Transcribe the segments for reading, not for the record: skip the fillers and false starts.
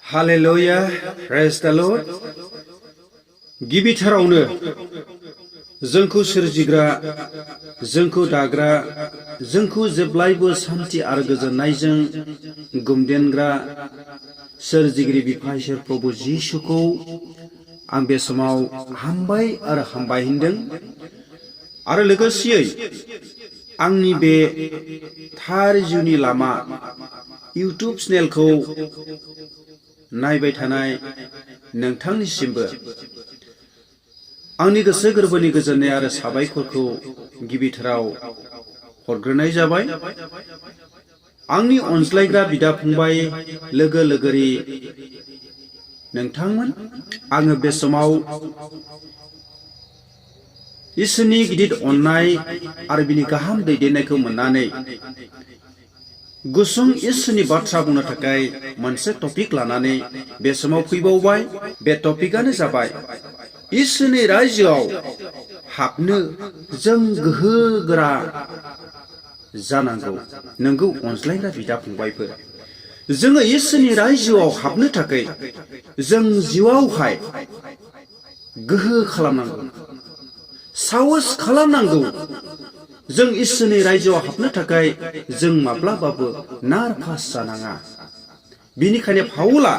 Hallelujah, praise the Lord. गिबिथारावनो जोंखौ सोरजिग्रा, जोंखौ दाग्रा, जोंखौ जेब्लायबो सान्थि आरो गोजोननायजों गुमदेनग्रा सोरजिगिरि बिफा इसोर प्रभु जिसुखौ आं बे समाव हामबाय आरो हामबाय होनदों। आरो लोगोसेयै आंनि बे थार जिउनि लामा इउटुब चेनेलखौ नायबाय थानाय नोंथांनिसिमबो आंनि गोसो गोरबोनि गोजोननाय आरो साबायखरखौ गिबिथाराव हरग्रोनाय जाबाय। आंनि अनज्लायग्रा बिदा फंबाय लोगो लोगोरि नोंथांमोन, आङो बे समाव इसोरनि गिदिर अननाय आरो बिनि गाहाम दैदेननायखौ मोननानै गुसुं इसोरनि बाथ्रा बुंनो थाखाय मोनसे टपिक लानानै बे समाव फैबावबाय। बे टपिकआनो जाबाय इसोरनि रायजोआव हाबनो जों गोहो गोरा जानांगौ। नोंगौ अनज्लायग्रा बिदा फंबायफोर, जोङो इसोरनि रायजोआव हाबनो थाखाय जों जिउआवहाय गोहो खालामनांगौ, साहस खालामनांगौ। जों इसोरनि रायजोआव हाबनो थाखाय जों माब्लाबाबो नारभास जानाङा। बिनिखायनो पाउला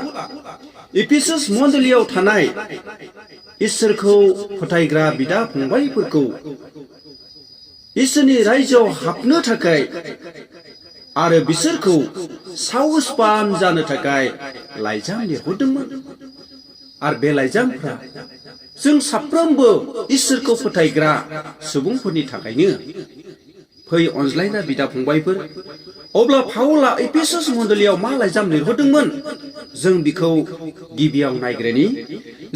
एफिसास मण्डलीयाव थानाय इसोरखौ फोथायग्रा बिदा फंबायफोरखौ इसोरनि रायजोआव हाबनो थाखाय आरो बिसोरखौ साहसवान जानो थाखाय लाइजाम लिरहरदोंमोन। आरो बे लाइजामफ्रा जों साफ्रोमबो इसोरखौ फोथायग्रा सुबुंफोरनि थाखायनो। फै अनज्लायग्रा बिदा फंबायफोर, अब्ला पाउला एफिसास मण्डलीयाव मा लाइजाम लिरहरदोंमोन जों बिखौ गिबियाव नायग्रोनि।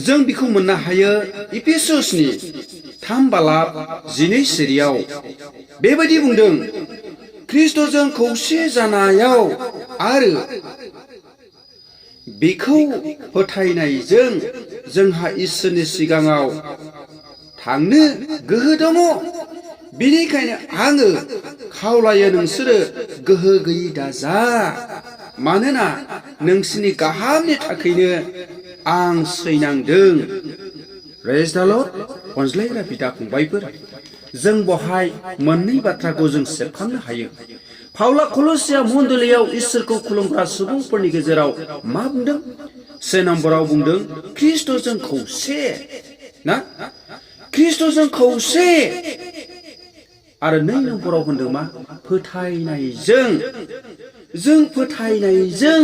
जों बिखौ मोननो हायो एफिसासनि 3:12 बेबायदि बुंदों, ख्रिस्ट'जों खौसे जानायाव आरो बेखौ फोथायनायजों जोंहा इसोरनि सिगाङाव थांनो गोहो दङ। बेनिखायनो आङो खावलायो नोंसोरो गोहो गैयि दाजा, मानोना नोंसोरनि गाहामनि थाखायनो आं सैनांदों। प्रेज द लर्ड। अनज्लायग्रा बिदा फंबायफोर, जों बहाय मोननै बाथ्राखौ जों सेबखांनो हायो। पाउला कलसिया मण्डलीयाव इसोरखौ खुलुमग्रा सुबुंफोरनि गेजेराव मा बुंदों? 1 नम्बराव बुंदों ख्रिस्ट'जों खौसे ना, ख्रिस्ट'जों खौसे। आरो 2 नम्बराव होनदों मा? फोथायनायजों। जों फोथायनायजों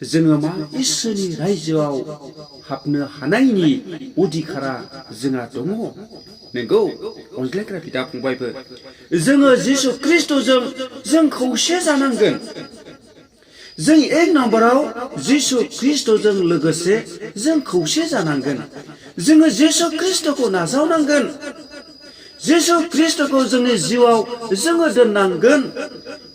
जोङो मा इसोरनि रायजोआव हाबनो हानायनि अधिकारा जोंहा दङ। नंगौ अनज्लायग्रा बिदा फंबायफोर, जोङो जिसु ख्रिस्ट'जों जों खौसे जानांगोन। जों 1 नम्बराव जिसु ख्रिस्ट'जों लोगोसे जों खौसे जानांगोन। जोङो जिसु ख्रिस्ट'खौ नाजावनांगोन। जिसु ख्रिस्ट'खौ जोंनि जिउआव जोङो दोननांगोन।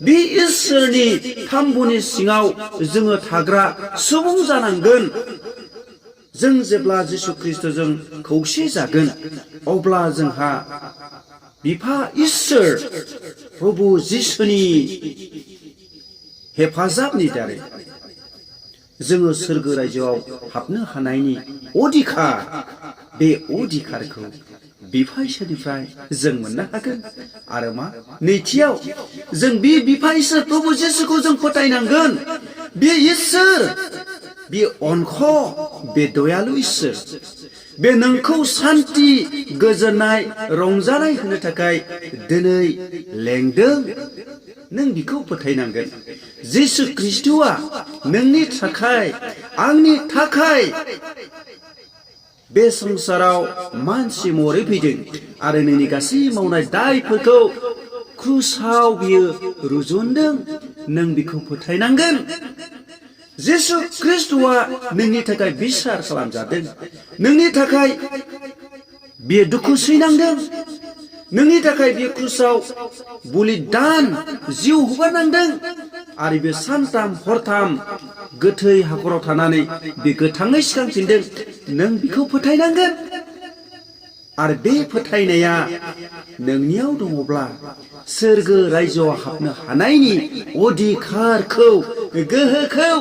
बे इसोरनि थाम्बुनि सिङाव जोङो थाग्रा सुबुं जानांगोन। जों जेब्ला जिसु ख्रिस्ट'जों खौसे जागोन, अब्ला जोंहा बिफा इसोर प्रभु जिसुनि हेफाजाबनि दारै जोङो सोरगो रायजोआव हाबनो हानायनि अधिकार, बे अधिकारखौ बिफा इसोरनिफ्राय जों मोननो हागोन। आरो मा? नैथियाव जों बे बिफा इसोर प्रभु जिसुखौ जों फोथायनांगोन। बे इसोर, बे अनख, बे दयालु इसोर, बे नोंखौ सान्थि, गोजोननाय, रंजानाय होनो थाखाय दिनै लेंदों। नों बिखौ फोथायनांगोन। जिसु ख्रिस्ट'आ नोंनि थाखाय, आंनि थाखाय बे संसाराव मानसि महरै फैदों आरो नोंनि गासै मावनाय दायफोरखौ क्रुसाव बियो रुजुनदों। नों बिखौ फोथायनांगोन। जिसु ख्रिस्ट'आ नोंनि थाखाय बिसार खालामजादों। नोंनि थाखाय बियो दुखु सैनांदों। नोंनि थाखाय बियो क्रुसाव बलिदान जिउ हगारनांदों। आरो बे सानथाम हरथाम गोथै हाखराव थानानै बे गोथाङै सिखांफिनदों। नों बिखौ फोथायनांगोन। आरो बे फोथायनाया नोंनियाव दङब्ला सोरगो रायजोआव हाबनो हानायनि अधिकारखौ, गोहोखौ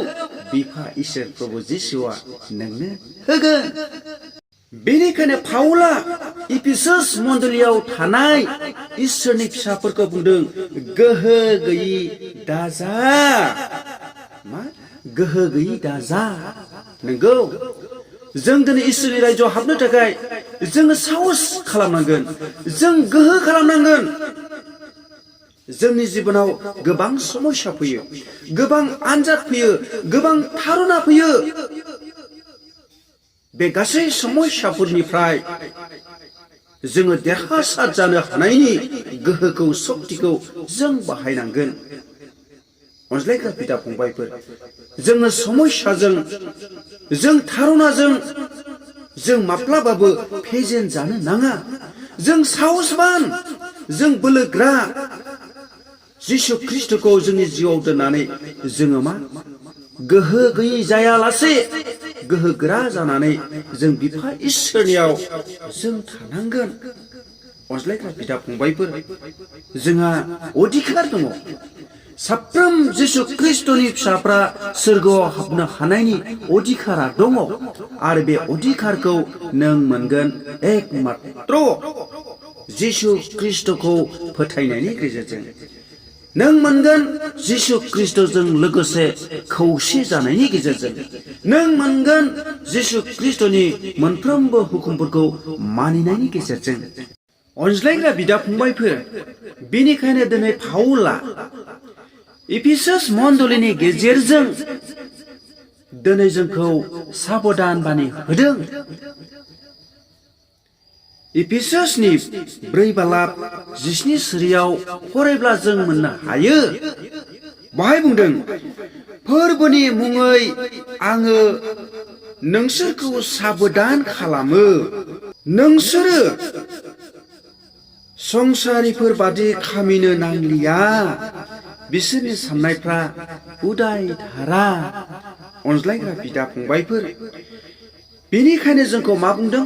बिफा इसोर प्रभु जिसुआ नोंनो होगोन। बेनिखायनो पाउला इफिसास मण्डलियाव थानाय इसोरनि फिसाफोरखौ बुंदों गोहो गैयि दाजा। मा गोहो गैयि दाजा। नंगौ जों दिनै इसोरनि रायजोआव हाबनो थाखाय जोङो साहस खालामनांगोन, जों गोहो खालामनांगोन। जोंनि जिबनाव गोबां समस्या फैयो, गोबां आनजाद फैयो, गोबां थारना फैयो। बे गासै समस्याफोरनिफ्राय जोङो देरहासार जानो हानायनि गोहोखौ सक्तिखौ जों बाहायनांगोन। अनज्लायग्रा बिदा फंबायफोर, जोङो समस्याजों जों थारनाजों जों माब्लाबाबो फेजेन जानो नाङा। जों साहसबान, जों बोलोग्रा जिसु ख्रिस्टखौ जोंनि जिउआव दोननानै जोङो मा गोहो गैयै जायालासे गोहो गोरा जानानै जों बिफा इसोरनियाव जों थानांगोन। अनज्लायग्रा बिदा फंबायफोर, जोंहा अधिकार दङ। साफ्रोम जिसु ख्रिस्टनि फिसाफ्रा सोरगोआव हाबनो हानायनि अधिकारा दङ आरो बे अधिकारखौ नों मोनगोन एकमात्र जिसु ख्रिस्टखौ फोथायनायनि गेजेरजों। नों मोनगोन जिसु ख्रिस्टजों लोगोसे खौसे जानायनि गेजेरजों। नों मोनगोन जिसु ख्रिस्टनि मोनफ्रोमबो हुकुमफोरखौ मानिनायनि गेजेरजों। अनज्लायग्रा बिदा फंबायफोर, बेनिखायनो दिनै पाउला इफिसास मण्डलिनि गेजेरजों दिनै जोंखौ साबधान बानि होदों। इफिसासनि 4:17 फरायब्ला जों मोननो हायो। बाहाय बुंदों, फोरबोनि मुङै आङो नोंसोरखौ साबधान खालामो। नोंसोरो संसारिफोर बादि खामिनो नांलिया, बिसोरनि साननायफ्रा उदाय धारा। अनज्लायग्रा बिदा फंबायफोर, बेनिखायनो जोंखौ मा बुंदों?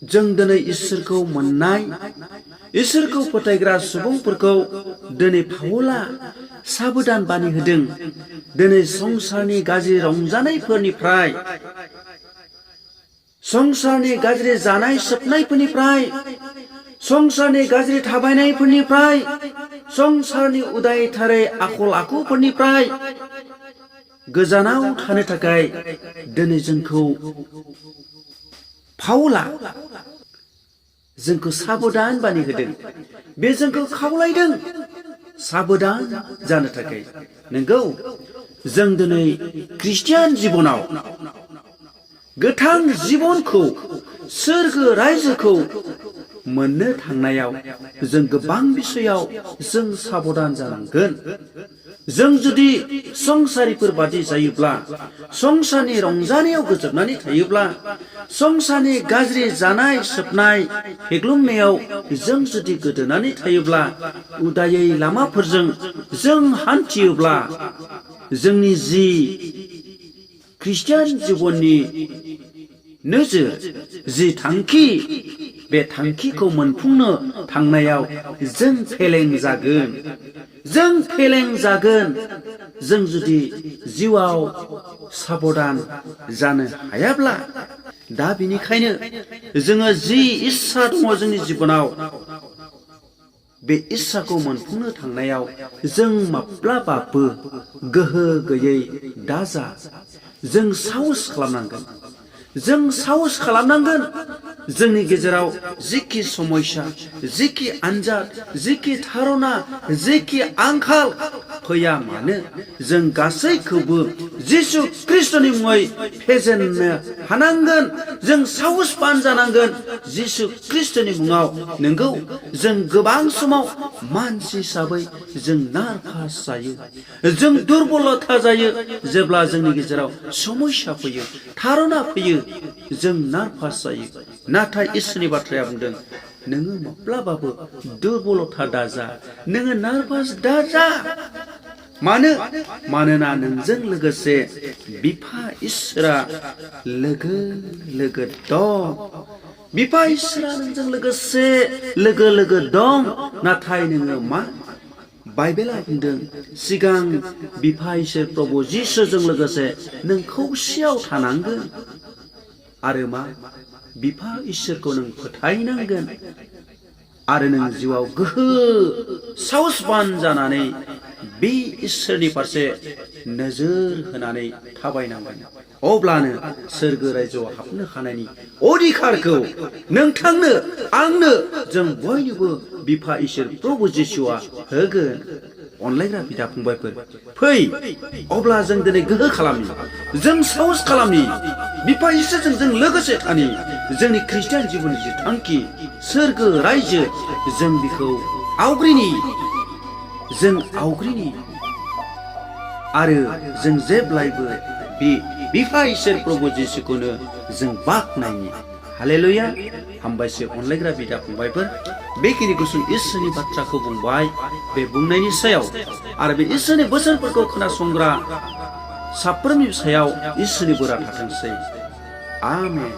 जों दिनै इसोरखौ मोननाय, इसोरखौ फोथायग्रा सुबुंफोरखौ दिनै पाउला साबधान बानि होदों। दिनै संसारनि गाज्रि रंजानायफोरनिफ्राय, संसारनि गाज्रि जानाय सोबनायफोरनिफ्राय, संसारनि गाज्रि थाबायनायफोरनिफ्राय, संसारनि उदायथारै आखल आखुफोरनिफ्राय गोजानाव थानो थाखाय दिनै जोंखौ पाउला जोंखौ साबधान बानि होदों। बे जोंखौ खावलायदों साबधान जानो थाखाय। नंगौ जों दिनै ख्रिस्टियान जिबनाव गोथां जिबनखौ, सोरगो रायजोखौ मोननो थांनायाव जों गोबां बिसयाव जों साबधान जानांगोन। जों जुदि संसारिफोर बादि जायोब्ला, संसारनि रंजानायाव गोजोबनानै थायोब्ला, संसारनि गाज्रि जानाय सोबनाय फेग्लुंनायाव जों जुदि गोदोनानै थायोब्ला, उदायै लामाफोरजों जों हान्थियोब्ला, जोंनि जि ख्रिस्टियान जिबननि नोजोर, जि थांखि, बे थांखिखौ मोनफुंनो थांनायाव जों फेलें जागोन। जों फेलें जागोन जों जुदि जिउआव साबधान जानो हायाब्ला। दा बेनिखायनो जोङो जि इस्सा दङ जोंनि जिबनाव, बे इस्साखौ मोनफुंनो थांनायाव जों माब्लाबाबो गोहो गैयै दाजा। जों साहस खालामनांगोन, जों साहस खालामनांगोन। जोंनि गेजेराव जिखि समस्या, जिखि आनजाद, जिखि धारना, जिखि आंखाल फैया मानो, जों गासैखौबो जिसु ख्रिस्टनि मुङै फेजेननो हानांगोन। जों साहसबान जानांगोन जिसु ख्रिस्टनि मुङाव। नंगौ जों गोबां समाव मानसि हिसाबै जों नारभास जायो, जों दुरबलता जायो। जेब्ला जोंनि गेजेराव समस्या फैयो, धारना फैयो, जों नारभास जायो। नाथाय इसोरनि बाथ्राया बुंदों, नोङो माब्लाबाबो दुरबलता दाजा, नोङो नारभास दाजा। मानोना नोंजों लोगोसे बिफा इसोरा लोगो लोगो दं। बिफा इसोरा नोंजों लोगोसे लोगो लोगो दं। नाथाय नोङो मा बाइबेला बुंदों सिगां बिफा इसोर प्रभु जिसुजों लोगोसे नों खौसेयाव थानांगोन आरो मा बिफा इसोरखौ नों फोथायनांगोन आरो नों जिउआव गोहो साहसबान जानानै बे इसोरनि फारसे नोजोर होनानै थाबायनांगोन अब्लानो सोरगो रायजोआव हाबनो हानायनि अधिकारखौ नोंथांनो आंनो जों बयनोबो बिफा इसोर प्रभु जिसुआ होगोन अनलायग्रा बिदा फंबायफोर फै अब्ला जों दिनै गोहो खालामनि जों साहस खालामनि बिफा इसोरजों जों लोगोसे थानि जोंनि ख्रिस्टियान जिबननि जि थांखि सोरगो रायजो जों बिखौ आवग्रिनि आरो जों जेब्लायबो बे बिफा इसोर प्रभु जिसुखौनो जों बाखनायनि हालेलुया हामबायसै अनलायग्रा बिदा फंबायफोर बेखिनि गुसुं इसोरनि बाथ्राखौ बुंबाय बे बुंनायनि सायाव आरो बे इसोरनि बोसोनफोरखौ खोनासंग्रा साफ्रोमनि सायाव इसोरनि बोरा थाथोंसै आमेन।